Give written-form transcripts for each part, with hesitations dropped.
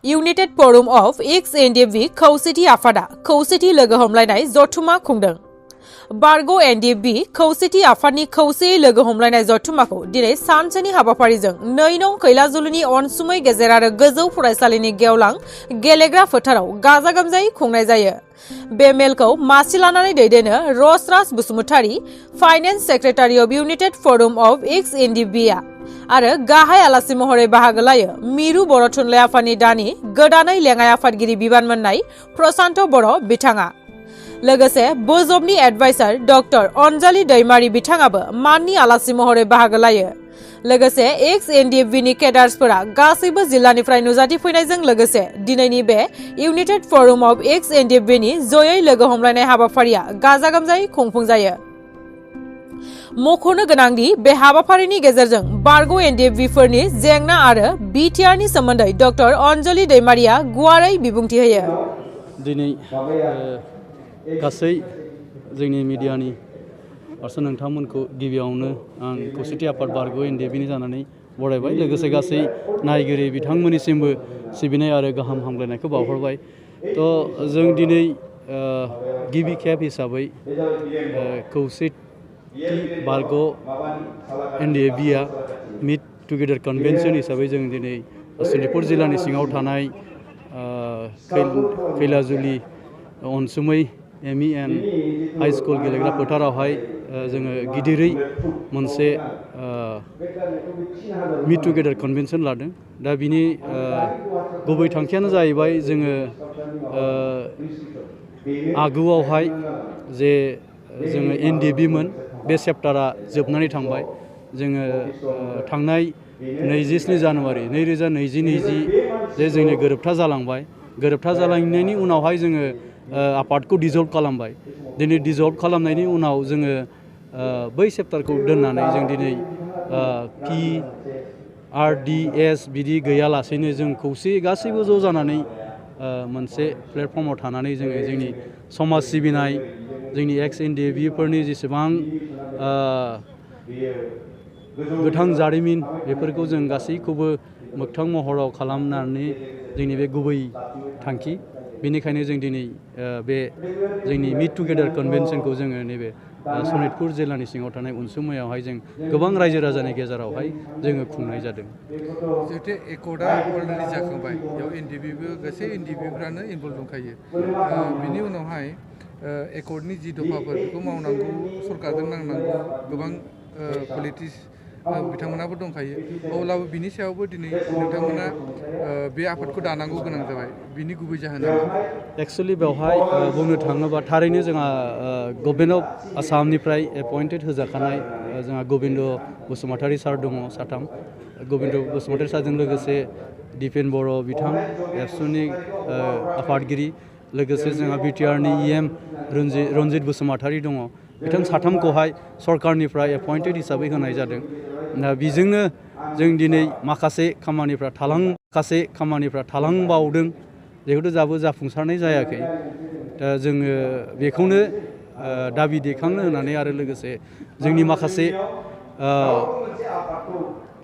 United Forum of Ex-Ndfb खौसेथि आफादा खौसेथि लोगो हमलायनाय जथुमा खुंदों। बारगो एनडिएफबी खौसेथि आफादनि खौसेयै लोगो हमलायनाय जथुमाखौ दिनै सानसेनि हाबाफारिजों 2 नं खैलाजुलिनि अनसुमै गेजेर आरो गोजौ फरायसालिनि गेवलां गेलेग्रा फोथाराव गाजा गोमजायै खुंनाय जायो। बे मेलखौ मासि लानानै दैदेनो Rasraj Basumatary, finance secretary of united forum of ex NDFB आरो गाहाय आलासि महरै बाहागो लायो मिरु बर' थुनलाइ आफादनि दानि गोदानै लेङाइ आफादगिरि बिबान मोननाय प्रशान्त बर' बिथाङा। लोगोसे बोजबनि एडभाइसार डक्टर अनजालि दैमारी बिथाङाबो माननि आलासि महरै बाहागो लायो। लोगोसे एक्स-एनडीएफबीनि केडार्सफोरा गासैबो जिल्लानिफ्राय नुजाथिफैनायजों लोगोसे दिनैनि बे इउनाइटेड फरम अफ एक्स-एनडीएफबीनि जयै लोगो हमलायनाय हाबाफारिया गाजा गोमजायै खुंफुंजायो। मख'नो गोनांदि बे हाबाफारिनि गेजेरजों बारगो एनडीएफबीफोरनि जेंना आरो बिटिआरनि सोमोन्दै डक्टर अनजालि दैमारीया गुवारै बिबुंथि होयो। दिनै गासै जोंनि मिडियानि फारसे नोंथांमोनखौ गिबियावनो आं खौसेथि आफाद बारगो एनडीएफबीनि जानानै बरायबाय। लोगोसे गासै नायगिरि बिथांमोननिसिमबो सिबिनाय आरो गाहाम हामलायनायखौ बावहरबाय। थ' जों दिनै गिबि खेब हिसाबै खौसेथि बारगो एनडीएफबीआ मिट टुगेदार कन्वेन्सन हिसाबै जों दिनै सनितपुर जिल्लानि सिङाव थानाय खैलाजुलि अनसुमै एमइ एन्ड हाई स्कुल गेलेग्रा फोथारावहाय जोङो गिदिरै मोनसे मिट टुगेदार कन्वेन्सन लादों। दा बिनि गुबै थांखियानो जाहैबाय जोङो आगुआवहाय जे जोङो एनडीएफबीमोन बे चेप्टारा जोबनानै थांबाय। जोङो थांनाय 27 जानुवारि 2020 जे जोंनि गोरोबथा जालांबाय। गोरोबथा जालांनायनि उनावहाय जोङो आफादखौ डिजल्भ खालामबाय। दिनै डिजल्भ खालामनायनि उनाव जोङो बै चेप्टारखौ दोननानै जों दिनै PRDS बिदि गैयालासेनो जों खौसेयै गासैबो ज' जानानै मोनसे प्लेटफर्माव थानानै जोङो जोंनि समाज सिबिनाय जोंनि एक्स-एनडीएफबीफोरनि जेसेबां गोथां जारिमिन बेफोरखौ जों गासैखौबो मोगथां महराव खालामनानै जोंनि बे गुबै थांखि। बेनिखायनो जों दिनै बे जोंनि मिट टुगेदार कन्वेन्सनखौ जोङो नैबे सनितपुर जिल्लानि सिङाव थानाय अनसुमैयावहाय जों गोबां रायजो राजानि गेजेरावहाय जोङो खुंनाय जादों। जिहेतु एकर्डआ अलरेडि जाखांबाय, बेयाव एनडीएफबीबो गासै एनडीएफबीफ्रानो इनभल्भ दंखायो। बिनि उनावहाय एकर्डनि जि दफाफोर बेखौ मावनांगौ, सरकारजों नांनांगौ गोबां पलिटिक्स बिथांमोनाबो दंखायो। अब्लाबो बिनि सायावबो दिनै नोंथांमोना बे आफादखौ दानांगौ गोनां जाबाय। बिनि गुबै जाहोना एक्सुवेलि बेवहाय बुंनो थाङोबा थारैनो जोंहा गभर्नमेन्ट अफ आसामनिफ्राय एपइन्टेड होजाखानाय जोंहा गबिन्द बसुमतारी सार दङ साथाम। गबिन्द बसुमतारी सारजों लोगोसे दिपेन बर' बिथां एबसुनि आफादगिरि, लोगोसे जोंहा बिटिआरनि इएम रन्जित बसुमतारी दङ। बिथां साथामखौहाय सरकारनिफ्राय एपइन्टेड हिसाबै होनाय जादों। दा बेजोंनो जों दिनै माखासे खामानिफ्रा थालांबावदों, जिहेतु दाबो जाफुंसारनाय जायाखै। दा जोङो बेखौनो दाबि दैखांनो होनानै आरो लोगोसे जोंनि माखासे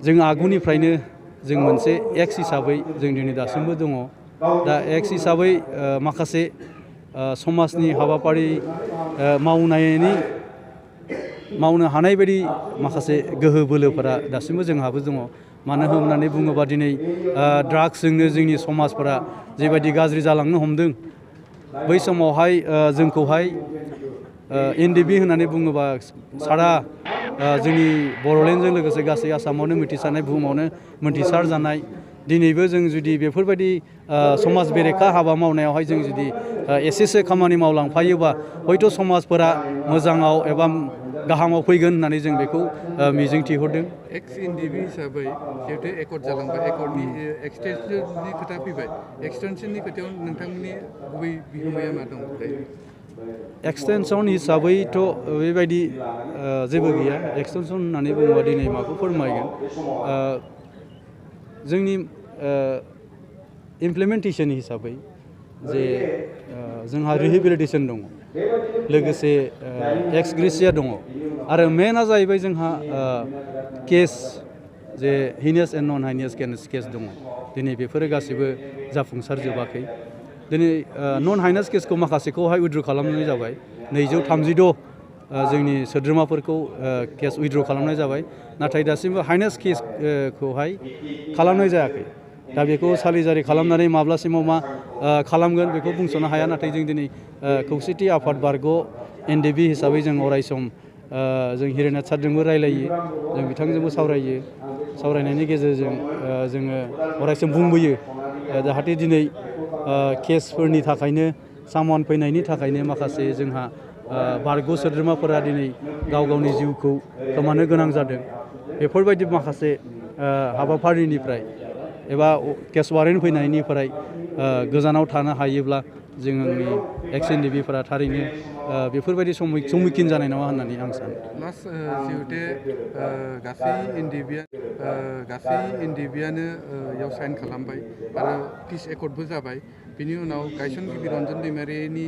जों आगुनिफ्रायनो जों मोनसे एक्स हिसाबै जों दिनै दासिमबो दङ। दा एक्स हिसाबै माखासे समाजनि हाबाफारि मावनो हानाय बायदि माखासे गोहो बोलोफोरा दासिमबो जोंहाबो दङ। मानो होननानै बुङोबा दिनै ड्राग्सजोंनो जोंनि समाजफोरा जेबायदि गाज्रि जालांनो हमदों, बै समावहाय जोंखौहाय एनडीएफबी होननानै बुङोबा सारा जोंनि बर'लेण्डजों लोगोसे गासै आसामावनो मिथिसारनाय, बुहुमावनो मोनथिसार जानाय। दिनैबो जों जुदि बेफोरबायदि समाज बेरेखा हाबा मावनायावहाय जों जुदि एसेसो खामानि मावलांफायोबा हयथ' समाजफोरा मोजाङाव एबा गाहामाव फैगोन होननानै जों बेखौ मिजिंथिहरदों। एक्स-एनडीएफबी हिसाबै जिहेतु एकर्ड जालांबाय, एकर्डनि एक्सटेनसननि खोथा फैबाय। एक्सटेनसननि खोथायाव नोंथांमोननि गुबै बिहोमाया मा दं? एक्सटेनसन हिसाबैथ' बेबायदि जेबो गैया। एक्सटेनसन होननानै बुङोबा दिनै माखौ फोरमायगोन, जोंनि इमप्लिमेन्टेसन हिसाबै जे जोंहा रिहेबिलिटेसन दङ, लोगोसे एक्स ग्रेसिया दङ, आरो मेनआ जाहैबाय जोंहा केस जे हिनियास एन्ड नन हाइनियास केस दङ दिनै बेफोरो गासिबो जाफुंसारजोबाखै दिनै नन हाइनास केसखौ माखासेखौहाय उइथड्र खालामनाय जाबाय 236 जोंनि सोद्रोमाफोरखौ केस उइथड्र खालामनाय जाबाय नाथाय दासिमबो हाइनास केसखौहाय खालामनाय जायाखै दा बेखौ सालिजारि खालामनानै माब्लासिमाव मा खालामगोन बेखौ बुंस'नो हाया नाथाय जों दिनै खौसेथि आफाद बारग' एनडिएफबि हिसाबै जों अरायसम जों हिरेनाथ सारजोंबो रायलायो जों बिथांजोंबो सावरायो सावरायनायनि गेजेरजों जोङो अरायसम बुंबोयो जाहाथे दिनै केसफोरनि थाखायनो सामान फैनायनि थाखायनो माखासे जोंहा बारग' सोद्रोमाफोरा दिनै गाव गावनि जिउखौ खोमानो गोनां जादों बेफोरबायदि माखासे हाबाफारिनिफ्राय एबा केस वारेन्ट फैनायनिफ्राय गोजानाव थानो हायोब्ला जोंनि एक्स-एनडिएफबिफोरा थारैनो बेफोरबायदि सम्मुखीन जानाय नङा होननानै आं सानो लास्ट जिहेते गासै एनडिएफबियानो याव साइन खालामबाय आरो पिस एकर्डबो जाबाय बिनि उनाव गायसनगिरि रन्जन दैमारिनि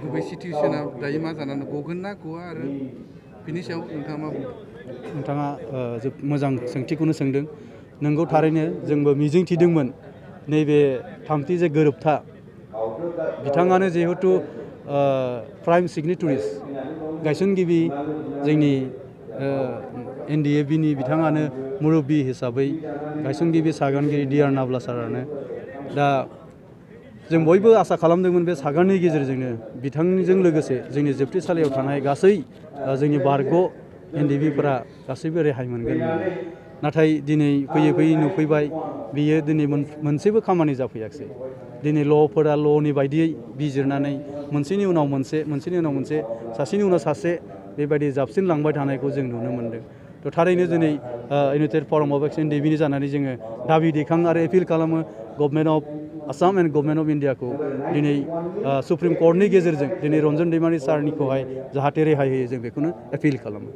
गुबै सिटुवेसना दायो मा जानानै गगोन ना गवा आरो बिनि सायाव नोंथाङा मा बुंदों नोंथाङा मोजां सोंथिखौनो सोंदों नोंगौ थारैनो जोंबो मिजिंथिदोंमोन नैबे थामथि जे गोरोबथा बिथाङानो जिहेतु प्राइम सिगनेटरिस गायसनगिरि जोंनि एनडिएफबिनि बिथाङानो मुरब्बी हिसाबै गायसनगिरि सागानगिरि डिआर नाब्ला सारानो दा जों बयबो आसा खालामदोंमोन बे सागाननि गेजेरजोंनो बिथांजों लोगोसे जोंनि जोबथेसालियाव थानाय गासै जोंनि बारग' एनडिएफबिफोरा गासैबो रेहाय मोनगोन नाथाय दिनै फैयै फैयै नुफैबाय बियो दिनै मोनसेबो खामानि जाफैयाखिसै दिनै ल'फोरा ल'नि बायदियै बिजिरनानै मोनसेनि उनाव मोनसे सासेनि उनाव सासे बेबायदि जाबसिनलांबाय थानायखौ जों नुनो मोन्दों थ' थारैनो दिनै इउनाइटेड फराम अफ एक्स-एनडिएफबिनि जानानै जोङो दाबि दैखाङो आरो एपिल खालामो government of Assam and government of इन्डियाखौ दिनै सुप्रिम कर्टनि गेजेरजों दिनै रन्जन दैमारि सारनिखौहाय जाहाथे रेहाय होयो जों बेखौनो एपिल खालामो